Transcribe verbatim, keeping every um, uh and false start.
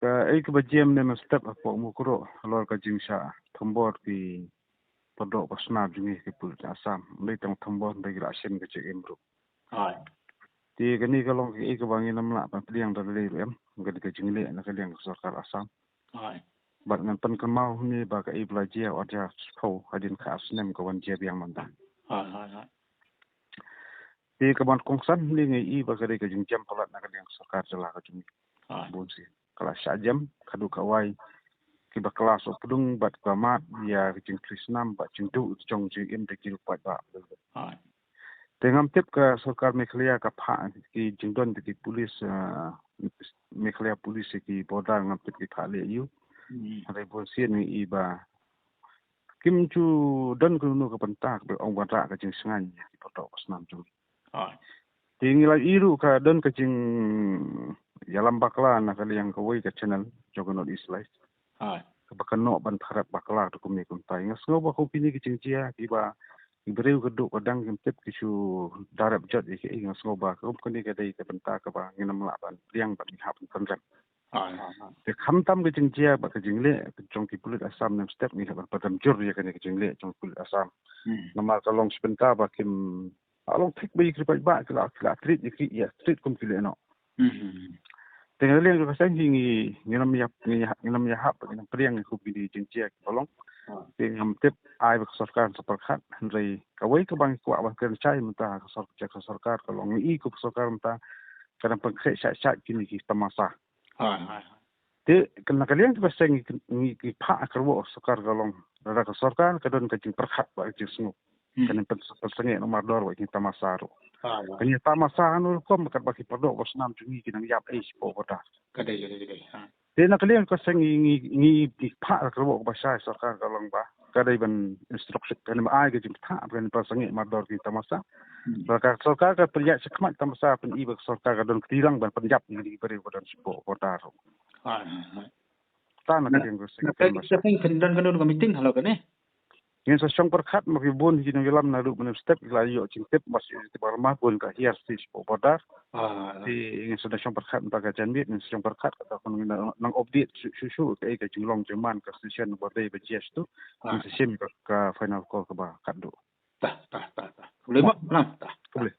Ka ei kaba jem ne mynstep hapoh Mukroh halor ka jingshah thombor ki pardoh pasnam jong ngi ki pulit Assam. Ym dei tang thombor, ym dei ki la shem ka jingim ruh. Hai. Te kane ka long kaei kaba ngin ym lah ban pdiang da lei ruh em, ka dei ka jingleh na ka liang ka sorkar Assam. Hai. Bad ngan pynkynmaw hangne ba kaei ba la jia, wat ïa sngewthuh hadien ka ar snem ka wan jia biang mynta. Hai, hai, hai. Te kaban kongsan hangne nga i ba ka dei ka jingjem palat na ka liang ka sorkar jylla ka jong ngi. Hai. Bun sien ka la shah jem, ka duh ka wai kiba klas u pdung bad ka mad ïa ka jingtrei snam bad jingduh jong jingim da ki ruh paidbah. Hai. Te ngam tip ka sorkar Meghalaya ka phah ki jingdon da ki pulit, ah, Meghalaya pulit ki border, ngam tip ki phah leh aiu. Hmm. Hynrei bun sien ngi i ba kim ju don kano kano ka bynta kaba ong ban rah ka jingshngaiñ ïa ki pardoh pasnam jong ngi. Hai. Te ngi la i ruh ka don ka jingïalam bakla na ka liang kawei ka channel jong ka North East Live. Hai. Kaba ka noh ban pharap bakla ruh kumne kumtai. Nga sngew ba kum kine ki jingjia kiba ki briew ka duh ka dang kim tip, ki shu da rep jot ïa ki, nga sngew ba kum kane ka dei ka bynta kaba ngin ym lah ban pdiang bad ngi hap ban pynrem. Hai, hai, hai. Te khamtam ka jingjia bad ka jingleh jong ki pulit Assam ne mynstep, ngi hap ban pynrem jur ïa kane ka jingleh jong ki pulit Assam. Hmm. Namar ka long shi bynta ba kim, ka long thik ba ïa ki paidbah ki la, ki la treat ïa ki, ïa treat kum ki lehnoh. Hmm. Te na ka liang jong ka seng hi ngi, ngin ym ïa, ngi ïa, ngin ym ïahap, ngin ym pdiang ïa kum kine ki jingjia kiba long. Ah. Te ngam tip ai ba ka sorkar sa pyrkhat, hynrei kawei kaba ngi kwah ban kren shai mynta ha ka sor-, ka sorkar ka long, ngi i ka sorkar mynta ka dang pynkhreh shait shait kine ki tamasa. Hai, hai, hai. Te na ka liang kaba seng ngi, ngi phah kyrwoh sorkar ka long, lada ka sorkar ka don ka jingpyrkhat bad ka jingsngew. Hmm. Kan ym pyn-, pynsangeh noh mardor bad ki tamasa ruh. Hai, hai. Kine tamasa hano rukom katba ki pardoh pasnam jong ngi ki nang ïap ei shapoh border. Ka dei, ka dei, ka dei. Ha. Te na ka liang ka seng ngi, ngi, ngi phah kyrwoh kaba shai sorkar ka long ba ka dei ban instruction, kan ym ai ka jingpyrkhat, kan ym pynsangeh mardor ki tamasa. Hmm. Ba ka sorkar ka pynïaid shakhmat tamasa, pyn-i ba ka sorkar ka don kti lang ban pynïap ïa ki briew ba don shapoh border ruh. Hai, hai, hai. Te na ka liang ka seng, na ka liang ka seng phin don kano ka meeting halor kane? Ngin sa shong pyrkhat, ma ki bun ki nongïalam naduh mynstep ki la ïoh jingtip ba shi tip ba ma bun ka hiar shi shapoh border. Ah. Te ngin sa shong pyrkhat mynta ka janmiet, ngin sa shong pyrkhat kata, ngin nang update shuh shuh kaei ka jinglong jingman ka session ba dei ba jia tu. Ah. Ngin sa shim ka, ka final call kaba khatduh. Tah, tah, tah, tah. Khublei mo, Nam, tah. Khublei.